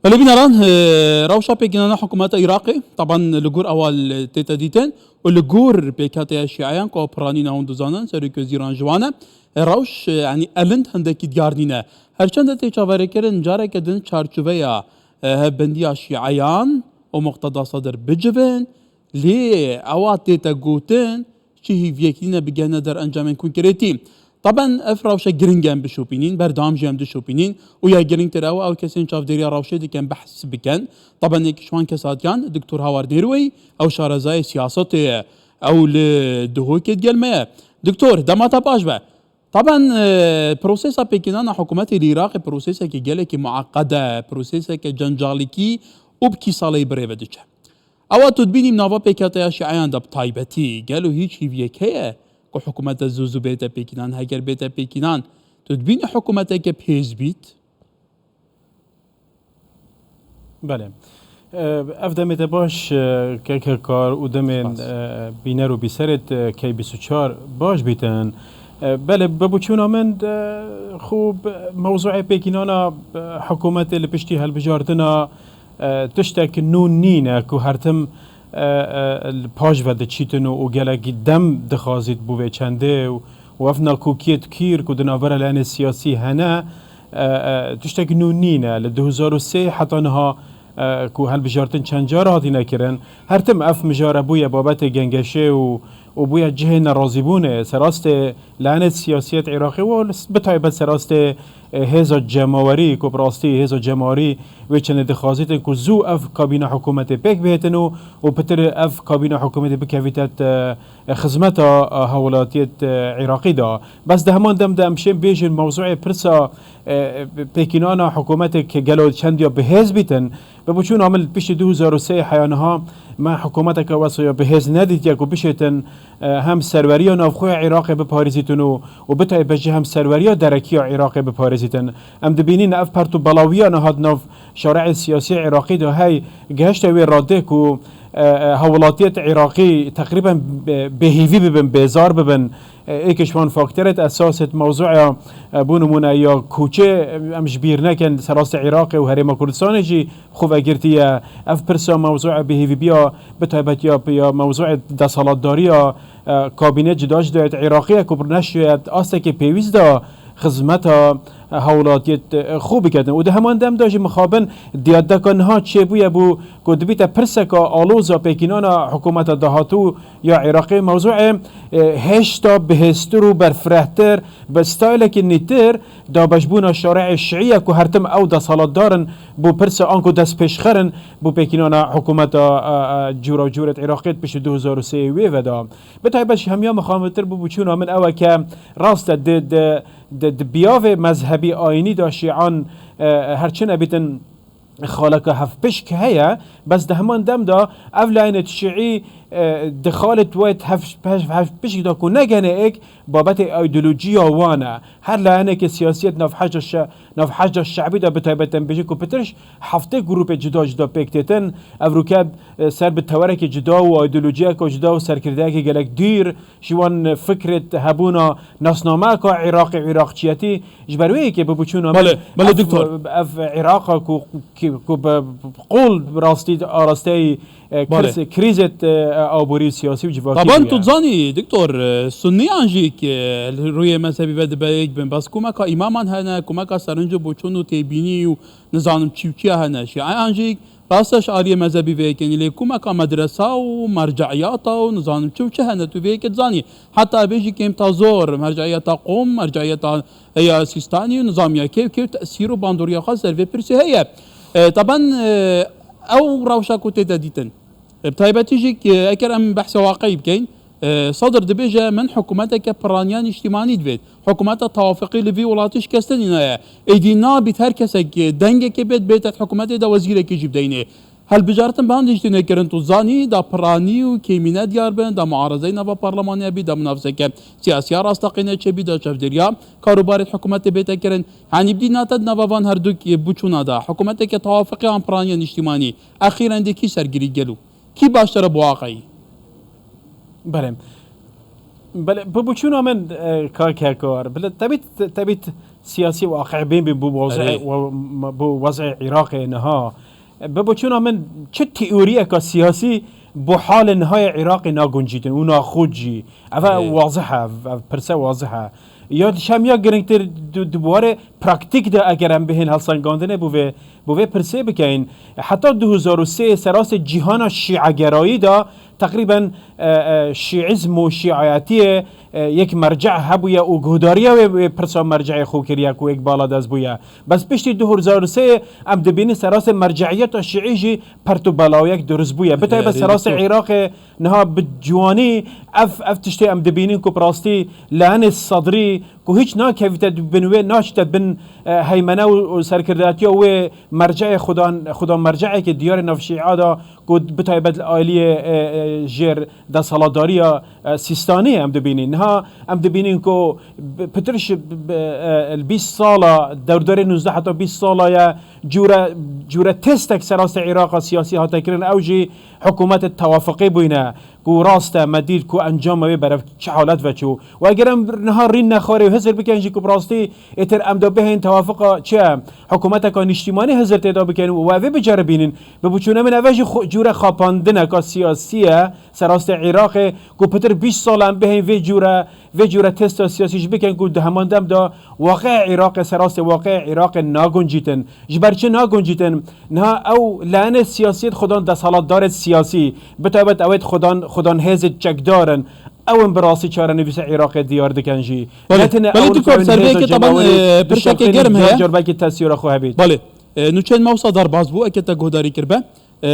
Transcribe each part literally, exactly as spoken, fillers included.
Belê bîneran, e, rewşa pêkînana hikûmeta Iraqê, taban li gor ewa li tête dîtin û li gor pêkhateya şîeyan ku ew piranî ne hûn dizanin, serokê wezîran ji wan e. E, rewş, e, yanî elind hindekî diyar nîne. Her çend tê çaverêkirin, careke din çarçoveya, e, hevbendiya şîeyan û Muqteda Sedir bicivin, lê ewa tête gotin, çi hîviyek nîne bigehne derencamên konkretî. Taben ev rewşe giring e em bişopînîn, berdewam jî em dişopînîn û ya giringtir ew e, ew kesên çavdêriya rewşê dikin behs bikin. Taben yek ji wan kesatiyan Doktor Hawar Nêrweyî, ew şarezayê siyasetê ye. Ew li Duhokê digel me ye. Doktor, dema te baş be. Taben, e, prosesa pêkînana hikûmetê li Iraqê proseseke gelekî mueqed e, proseseke cencalikî û bi kîsaleyî bi rê ve diçe. Ewa tu dibînî nava pêkhateya şîeyan de bi taybetî, gelo hîç hîviyek heye ku hikûmete zû zû bête pêkînan? Heger bête pêkînan, tu dibînî hikûmeteke bi hêz bît? Belê. Ev demê te baş, e, keke kar û demên, Spas. e, bîner û bîserê te, key bîst û çar baş bîtin. E, belê, bi biçûna min, e, xwe bi mewzûê pêkînana, e, hikûmetê li piştî hilbijartina, e, tiştek nû nîne ku her tim, e, e, li paş ve diçîtin û, û gelek dem dixwazît bo vê çendê û, û ev nakokiyêt kîr ku di navbera layenê siyasî hene, e, e, tiştek nû nîne. Li du hezar û sê heta niha, e, ku hilbijartin çend car hatine kirin, her tim ev mijare bûye babetê gengeşê û, û bûye cihê nerazîbûnê. Serastê layenê siyasiyê Iraqê û bi taybet serastê, e, hêza cemawerî, ku bi rastî hêza cemawerî wê çendê dixwazîtin ku zû ev kabîna hikûmetê pêk bihêtin û, û pitir ev kabîna hikûmetê bikevîte, e, xizmeta, e, hawlatiyê, e, Iraqî de. Bes di heman dem de em şên bêjin mewzûê pirsa, e, pêkînana hikûmetê ku gelo çendiya bi hêz bîtin, bi biçûna min li piştî du hezar û sê heya niha me hikûmeteke wesa ya bi hêz nedîtiye ku bişêtin, e, hem serweriya navxwe ya Iraqê biparêzîtin û, û bi taybet jî hem serweriya derekî ya Iraqê biparêzîtin. Em dibînin ev pert û belawiya niha di nav şareê siyasî Iraqî de hey gehişte wê radê ku, e, e, hawlatiyêt Iraqî teqrîben bê-, bêhîvî bibin, bêzar bibin. E, êk ji wan faktorêt esasêt mewzûya, e, bo nimûne ya koçê, e, em ji bîr nekin, serastê Iraqê û Herêma Kurdistanê jî xwe vegirtiye. Ev pirsa mewzûya bêhîvîbiya, bi taybetiya ya mewzûya desthilatdariya, e, kabînê cuda cuda yêt Iraqê ye ku bi neşiyet astekê pêwîst de xizmeta, e, hawlatiyê, e, xwe biketin. Û di heman dem de jî mixabin diyadeka niha çêbûye bû ku dibîte pirseka aloza pêkînana hikûmeta dahatû ya Iraqê mewzûê, e, hêşta bihêztir û berfirehtir, bi stayelekî nîtir dabeşbûna şareê şiî ye ku her tim ew desthilatdar in bo pirsa anku destpêşxer in bo pêkînana hikûmeta, e, e, cûra cûrêt Iraqê di piştî du hezar û sê wê ve de. Bi taybet jî hemiya mixabintir bû, biçûna min ew e ke rast e di, di, di, di biyavê mezhebî ayînî de şîan, e, her çi nebîtin xaleka hevpişk heye, bes di heman dem de ev layenêt şiî, e, di xalêt wê hev-, hev-, hevpişk de ku negene êk babetê îdeolojî ya wan e. Her layeneke siyasiyê di nav hecda şe-, nav hecda şebî de bi taybet em bêjin ku pitir ji heftê grûpê cuda cuda pêk têtin. Ev rûke, e, ser bi tewerekê cuda û îdeolojiyeke cuda û serkirdeyeke gelek dûr ji wan fikrêt hebûna nasnameyeka Iraqê û Iraqçiyetî ji ber wê yekê bi biçûna min Belê, belê, ev, doktor. ev Iraqa ku, ki, ku bi qol bi rastî arasteyî, e, Belê. kriz-, krîzêt, e, aborî, siyasî û civakî Taban bûye. Tu dizanî, doktor, e, sunniyan jî ki, e, li rûyê mezhebî ve dibe yek bin. Bes komeka îmaman hene, komeka serinc û boçûn û têbînî û nizanim çî û çiya hene. Şîeyan jî rast e ji aliyê mezhebî vê yekê, lê komeka medresa û merceiyata û nizanim çi û çi hene, tu vê yekê dizanî. Heta bêjî kêm ta zor, merceiyeta qom, merceiyeta heya Sîstanî û nizamiya kêw kêw tesîr û bandoriya xwe ser vê pirsê heye. E, taban, e, ew rewşa ku tê de dîtin. E, bi taybetî jî, e, eger em behsa waqî bikeyn, e, Sedir dibêje, min hikûmeteke piraniya nîştîmanî divêt. Hikûmeta tewafiqî li vî welatî şikestin nînaye. Êdî nabît her kesek, e, dengekê bêt, bête hikûmetê de wezîrekî jî bideynê. Hilbijartin bi han dî jî têne kirin, tu zanî, da piranî û kêmîne diyar bin, da muarezeyê nava parlemanê bî, da minafiseke siyasiya rastaqîne çêbî, da çavdêriya karûbarê hikûmetê bête kirin. Hanî bi dîna te di nava van herdûk, e, biçûna de, hikûmeteke tewafiqî an piraniya nîştîmanî, exîren dê kî sergirî gelo? Kî baştir e bo aqayî? Belê. Belê, bi biçûna min, e, kak Hekar. Belê, tebît, tebît siyasî waqibîn bî bo wezê-, Erê. we-, bo wezê Iraqê niha. Bi boçûna min çi teoriyeka siyasî bo halê nihayê Iraqê naguncîtin û naxwe jî. Ev e Erê. wazih e, ev, ev pirse wazih e. Ya dişem ya girîngtir di, di warê praktîk de eger em bihên helsengandinê bo vê, bo vê pirsê bikeyin. Heta du hezar û sê serastê cîhana şîegerayî de teqrîben, e, e, şîîzm û şîayetiyê, e, yek merceh hebûye û guhdariya wê, wê pirsa mercehê xwe kiriye ku yek bala dest bûye. Bes piştî du hezar û sê em dibînin serastê mercehiyeta şîî jî pert û belawiyek durust bûye. Bi taybet Erê, serastê diktor. Iraqê niha bi ciwanî ev, ev tiştê em dibînin ku bi rastî lehenê Sedrî ku hiç nakevîte bin wê, naçîte bin, e, heymene û, û serkirdatiya wê mercehê xudan, xudan mercehekê diyarê nav şîa da ku bi taybet li aliyê, e, e, jêr desthilatdariya, e, Sîstanî em dibînîn. Niha em dibînîn ku bi-, pitir ji, bi-, e, li bîst sala, dewrdarê nûzdeh heta bîst sala ye, cûre, cûre testek serastê Îraqa siyasî hate kirin, ew jî hikûmetê tewafiqî bûyne, ku rast e, me dît ku encama wê berev çi halet veçû. Û eger em niha rîn nexwarê û hizir bikin jî ku bi rastî êtir em de bihên tewafiqa çi ye, hikûmeteka niştîmanî hizir tê de bikin û evê biceribînin. Bi biçûna min eve jî xwe-, cûre xapandineka siyasî ye, serastê Iraqê ku pitir bîst sal em bihên vê cûre, vê cûre testa siyasî jî bikin ku di heman dem de waqiya Iraqê, serastê waqiya Iraqê naguncîtin. Ji ber çi naguncîtin? Niha ew lehenê siyasiyê xudan desthilatdarê siyasî, bi taybet ew ê xudan, xudan hêzê çekdar in. Ew in bi rastî çarenivîsa Iraqê diyar dikin jî. Belê. Ne tine Belê, ew diktor, ew in hêza serveyeke taban, cemawerî e, di pirseke şewqê germ heye. Car belkî tesîra xwe hebît. Belê. E, nûçeyên me wisa derbas bû, eke te guhdarî kiribe. E,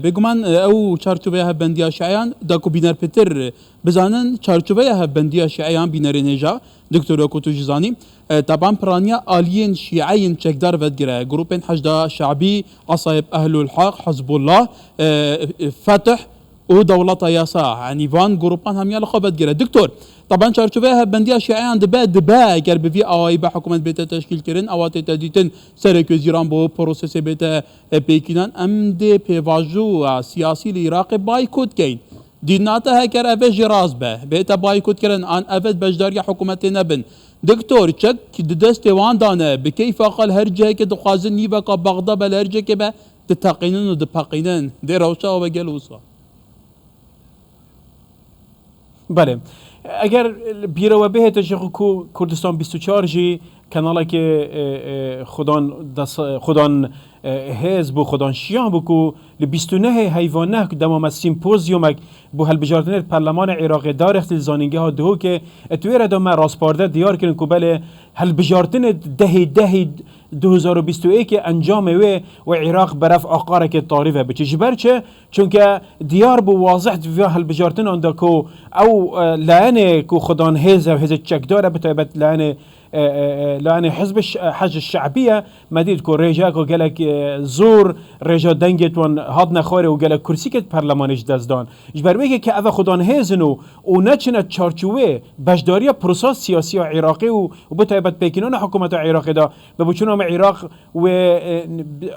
bêguman, e, ew çarçoveya hevbendiya şiayan da ku bîner pêtir bizanin, çarçoveya hevbendiya şiayan bînerên hêja, doktor, wekû tu jî zanî, e, taban piraniya aliyên şiayên çekdar vedigire, grûpên Heşda Şe'bî, Esayeb Ehlul Heq, Hizbullah, e, e, Fetih û Dewleta Yasa, yanî van grûpan hemiya li xwe vedigire. Doktor, taban çarçoveya hevbendiya şiayan dibe, dibe, eger bi vî awayî be hikûmet bête teşkîlkirin, ewa tête dîtin, serokvezîran bo prosesê bête e, pêkînan, em dê pêvajoya siyasî li Iraqê baykot keyin. Dînata heker eve jî rast be, bête baykotkirin, an eve beşdariya hikûmetê nebin. Doktor, çek di destê wan de ne, bi keyfa xwe li her cihekê dixwazin nîveka Bexda be, li her cihekê be, diteqînin û dipeqînin. Dê rewşa we gel wisa. Belê. Eger bîra we bihête ji xwe ku Kurdistan bîst û çar jî kenalekê, e, e, xudan des-, xudan, e, hêz bû, xudan şiyan bû ku li bîst û nehê heyva neh dema me sîmpozyumek bo hilbijartinê di Perlemanê Iraqê darêxist li Zanîngeha Duhokê, e, di wê re de me rasparde diyar kirin ku belê hilbijartinê dehê dehê du hezar û bîst û yekê encamê wê wê Iraq berev aqarekê tarî ve biçe. Ji ber çi? Çunke diyar bû wazih di vê hilbijartinan de ku ew, e, layenê ku xudan hêz e, hêzê çekdar e, bi taybet layenê, e, e, e, layenê Hizb ş-, e, Hecc Şe'bî ye, me dît ku rêjeyeka gelek, e, zor, rêja dengê wan hat nexwarê û gelek kursîkê di perlemanê ji dest dan. Ji ber wê yekê ev xudan hêz in û, û neçine çarçovê beşdariya prosa siyasî ya Iraqê û, û bi taybet pêkînana hikûmeta Iraqê de, bi biçûna me Iraq wê, e,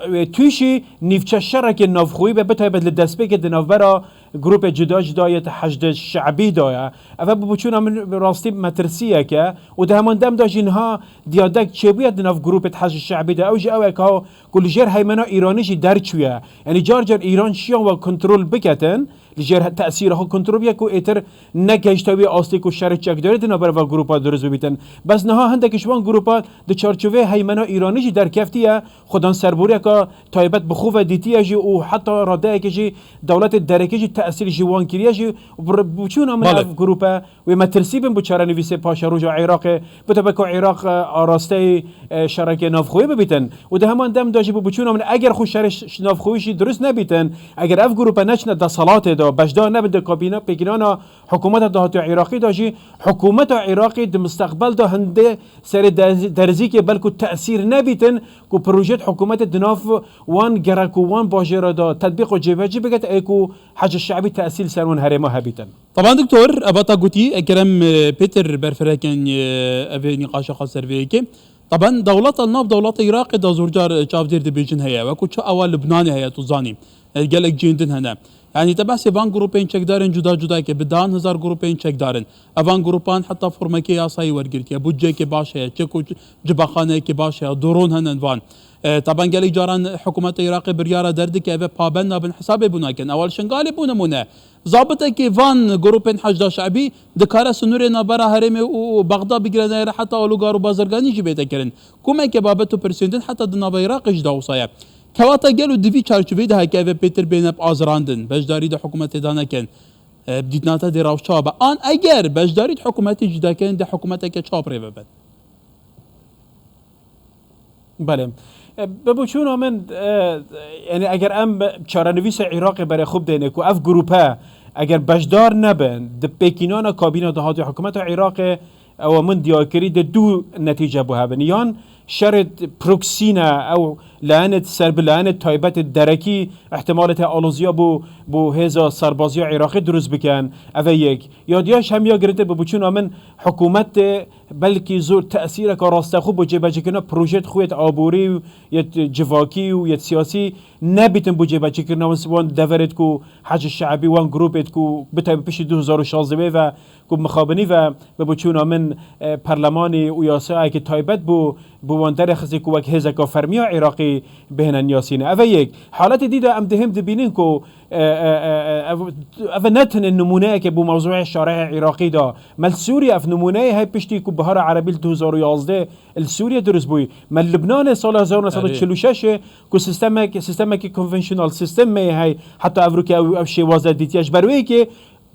wê tûşî nîvçe şerekê navxweyî be, bi taybet li destpêkê di navbera grûpê cuda cuda yê Heşdê Şe'bî de ye. Ev bi biçûna min rastî metirsiyek e û di heman dem de jî niha diyadek çêbûye di nav grûpê Heşdê Şe'bî de. Ew jî ew e ka ku li jêr heymena Îranî jî derçûye. Yanî car car Îran şiyan we kontrol biketin, li jêr he-, tesîra xwe kontrol bike ku êtir negehişte wê astê ku şerê çekdarî di navbera van grûpa dirust bibîtin. Bes niha hindek ji van grûpa di çarçoveyê heymena Îranî jî derkeftiye, xudan serboriyeka taybet bi xwe ve dîtiye jî û heta radeyekê jî dewletê derekê jî tesîr ji wan kiriye jî û bi re-, bi çûna min Belê. ev grûpe wê metirsî bin bi çarenivîsê paşeroja Iraqê, bi taybet ku Iraq, e, arasteyê, e, şerekê navxweyî bibîtin. Û di heman dem de jî bi biçûna min eger xwe şerê ş-, ş-, navxweyî jî dirust nebîtin, eger ev grûpe neçine desthilatê de, beşdar nebin di kabîne pêkînana hikûmeta dahatûya Iraqî de jî, hikûmeta Iraqî di misteqbel de hindê serê derz-, derzîkê belku tesîr nebîtin ku projeyê hikûmetê di nav wan gerek û wan bajêra de tetbîq û cêbecî biket, ê ku Hecc Şe'bî tesîr ser wan herêma hebîtin. Taban doktor, eva ta gotî, eger em, e, pêtir berfirehkin, e, evê nîqaşa xwe ser vê yekê. Taban dewleta li nav dewleta Iraqê de zor car çavdêr dibêjin heye, wekû çi ewa Libnanê heye, tu zanî. E, gelek cihên din hene. Yanî te behsê van grûpên çekdarên cuda cuda ke, bi dehan hezar grûpên çekdar in. Evan grûpan heta formekê yasayî wergirtiye, budceyekê baş heye, çek û cibexaneyekê baş heye, dron hene van. E, taban gelek caran hikûmeta Iraqê biryara derdike, ev ê pabend nabin, hesabê bû nakin. Ewa li Şingalê bû nimûne. Zabitekî van grûpên Heşda Şe'bî dikare sinûrê navbera herêmê û, û Bexda bigire neyare heta alûgar û bazirganî jî bête kirin. Komeke babet û pirsên din heta di nava Iraqê jî de wisa ye. Kewata gelo di vî çarçoveyê de heke ev ê pêtir bêne azirandin, beşdarî di hikûmetê de nekin. E, bi dîtina te dê rewş çawa be? An eger beşdarî di hikûmetê jî de kin, dê hikûmeteke çawa bi rê ve bin? Belê. E, bi boçûna min, e, yani eger em çarenivîsa Iraqê berê xwe bidêne ku ev grûpe eger beşdar nebin di pêkînana kabîna dahatî hikûmeta Iraqê, ew min diyar kirî, di du netîce bû hebin. Yan şerê proksî ne, ew layenê ser bi layenê taybet ê derekî ihtimalê te aloziya bo, bo hêza serbaziya Iraqê dirust bikin. Ev e yek. Ya diya ji hemiya girîngtir bi boçûna min hikûmetê belkî zor tesîreke rastexwe bo cêbecîkirina projeyê xwe yê aborî û yê civakî û yê siyasî nebîtin bo cêbecîkirina wan, wan deverê ku Hecî Şe'bî, wan grûpê ku bi taybet piştî du hezar û şazdeh ve ku mixabinî ve bi boçûna min, e, perlemanî û yasayekî taybet bû, bi wan derêxistî ku wek hêzeka fermiya Iraqî bihêne niyasîne. Ev e yek. Haletê dî de em dihêm dibînin ku, e, e, e, e, ev, ev ne tenê nimûneyeke bo mewzûyê şerê Iraqî de. Me li Sûriyê ev nimûneyê hey piştî ku Bihara Erebî li du hezar û yazdeh li Sûriyê dirust bûyî. Me li Libnanê sala hezar û neh sed û çil û şeş ku sistemek, sistemekî konvensional sistem me hey heta evrûke ew, ev şêwaze dîtiye. Ji ber wê yekê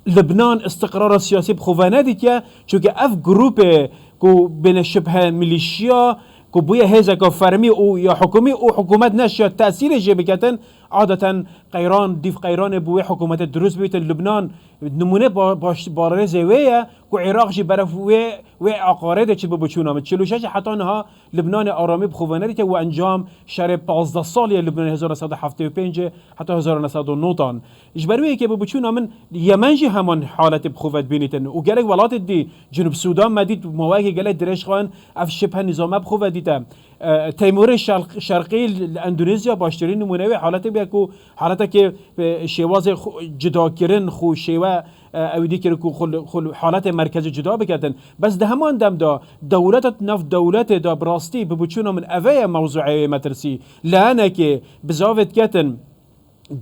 Libnan istiqrara siyasî bi xwe ve nedîtiye, çunke ev grûpê ku bêne şibhe milîşiya, ku bûye hêzeka fermî û ya hikûmî û hikûmet neşiya tesîrê jê biketin, adeten qeyran, dîv qeyranê bi wê hikûmetê dirust bibîtin. Libnan nimûne ba-, baş, barêzê wê ye ku Iraq jî berev wê, wê aqarê de çi bi boçûna min. Çil û şeş heta niha Libnanê aramî bi xwe ve nedîtiye û encam şerê pazdeh salî ye Libnanê hezar neh sed û heftê û pênc heta hezar neh sed û nod an. Ji ber wê yekê bi boçûna min Yemen jî heman haletê bi xwe ve dibînîtin û gelek welatê dî, Cinûb Sûdan me dît, maweyekê gelek dirêj xwend ev şibhe nîzame bi xwe ve dîte. E, Teymûrê Şerq-, Şerqî li Endonezya baştirîn nimûne wê haletê bûye ku haletekê, e, şêwazê xwe cudakirin, xwe şêwe, e, ew dî kir ku xwe li, xwe li haletê merkezî cuda biketin. Bes di heman dem de dewleta nav dewletê de bi rastî bi boçûna min eve ye mewzûeyê metirsî. Leyenekê bizavê diketin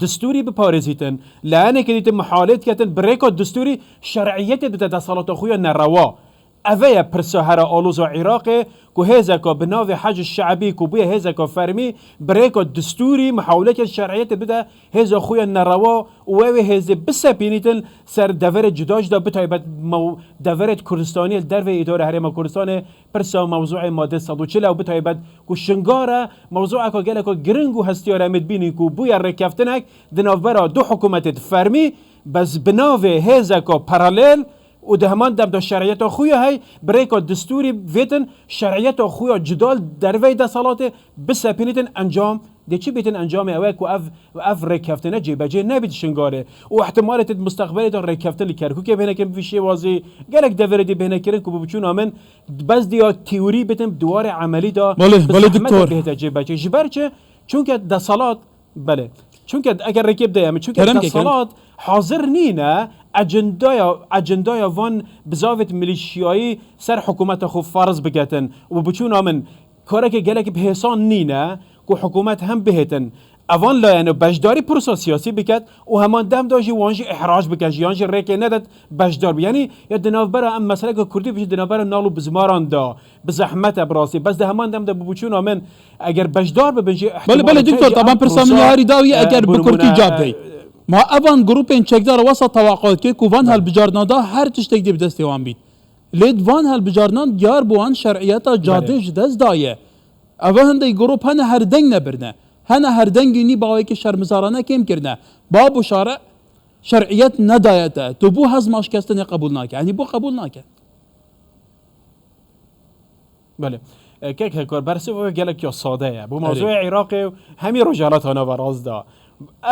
distûrî biparêzîtin, leyenekê dîtin mihalê diketin, bi rêka distûrî şer'iyetê bide desalata xwe ya nerewa. Eve ye pirsa here aloza Iraqê ku hêzeka bi navê Hecî Şe'bî ku bûye hêzeka fermî, bi rêka distûrî mihawleke şer'iyetê bide hêza xwe ya nerewa û ew ê hêzê bisepînîtin ser deverê cuda cuda, bi taybet mew-, deverê Kurdistanî li dervê îdara Herêma Kurdistanê. Pirsa mewzûê madde sed û çil ew bi taybet ku Şingal e, mewzûeka geleka giring û hestiyar em ê dibînin ku bûye rêkeftinek di navbera du hikûmetê di fermî, bes bi navê hêzeka paralel û di heman dem de şeriyeta xwe ya hey bi rêka distûrî vêtin şeriyeta xwe ya cuda li derveyî desalatê bisepînîtin encam. Dê çi bîtin encamê ew e ku ev, ev rêkeftine cêbecê nebît Şingalê û ihtimalê tê di mustaqbelê de rêkeftin li Kerkûkê bihêne kirin bi vî şêwazî, gelek deverê dî bihêne kirin ku bi biçûna min bes diya teorî bitin, bi diwarê emelî de Belê, bi belê, zehmet doktor. Bihête cêbecê. Ji ber çi? Çunke desalat, belê. Çunke eger rêkê bide em, çunke Kerem ke, kerem. Desalat hazir nîne ecendaya, ecendaya van bizavêt milîşiyayî ser hikûmeta xwe ferz biketin û bi biçûna min Karekê gelekî bi hêsan nîne ku hikûmet hem bihêtin evan layene beşdarî pirsa siyasî biket û heman dem de jî wan jî îhrac biket, yan jî rêkê nedet beşdar bi. Yanî ya di navbera em meseleke kurdî bijî di navbera nal û bizmaran de bi zehmet e bi rastî. Bes di heman dem de bi biçûna min eger beşdar bibin jî Belê, belê, ihtimalê doktor, jî taban em pirsa min pirsa, yarî dawî e, eger bi kurtî cevap dey. Ma evan grûpên çekdar wesa tewaqa dike ku van Belê. Hilbijarna da her tiştek dê bi destê wan bît. Lê di van hilbijarnan diyar bû wan şer'iyeta cadê Belê. Ji dest daye. Ev hindek grûp hene her deng nebirine. Hene her dengî nî bawekî şermizarane kêm kirine. Bab û şare şer'iyet nedaye te. Tu bû hezma şikestinê qebûl nake. Yanî bû qebûl nake. Belê. E, kek Hekar, bersiv wê gelek ya sade ye. Bo Erê. Mewzûyê Iraqê û hemî Rojhilata Navaraza da.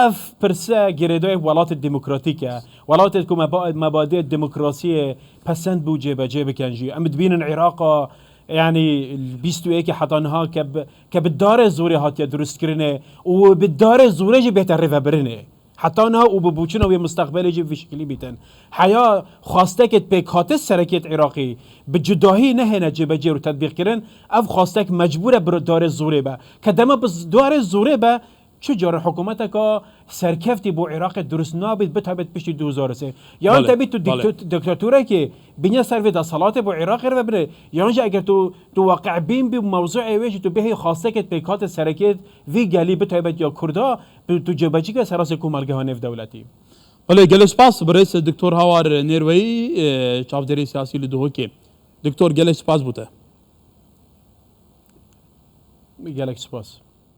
Ev pirse girêdayê welatê demokratîk e. Welatê ku meba-, mebadê demokrasiyê pesend bû cêbecê bikin jî. Em dibînin Iraqa, yanî bîst û yekê heta niha ke bi, ke bi darê zorê hatiye dirustkirinê û bi darê zorê jî bête rêvebirinê. Heta niha û bi bûçûna wê mustaqbelê jî bi vî şekilî bîtin. Heya xwastekê pêkhate serekêt Iraqî bi cudahî nehêne cêbecê û tetbîqkirin, ev xwastek mecbûr e bi darê zorê be. Ke dema bi darê zorê be, çi carin hikûmeteka serkeftî bo Iraqê durust nabît, bi taybet piştî du hezar û sê. Yan Belê, te bî tu belê. diktat-, diktatoreke bîne ser vê desthilatê bo Iraqê re vebirê. Yan jî eger tu, tu waqi'bîn bî mewzûê wê jî tu bêhî xwastekê pêkhate serekêt vî gelî bi taybet ya Kurda, tu, tu cêbecî ke serasê komelgeha nêvdewletî. Belê, gelek spas, birêz Doktor Hawar Nêrweyî, e, çavdêrê siyasî li Duhokê. Doktor, gelek spas bo te. Gelek spas.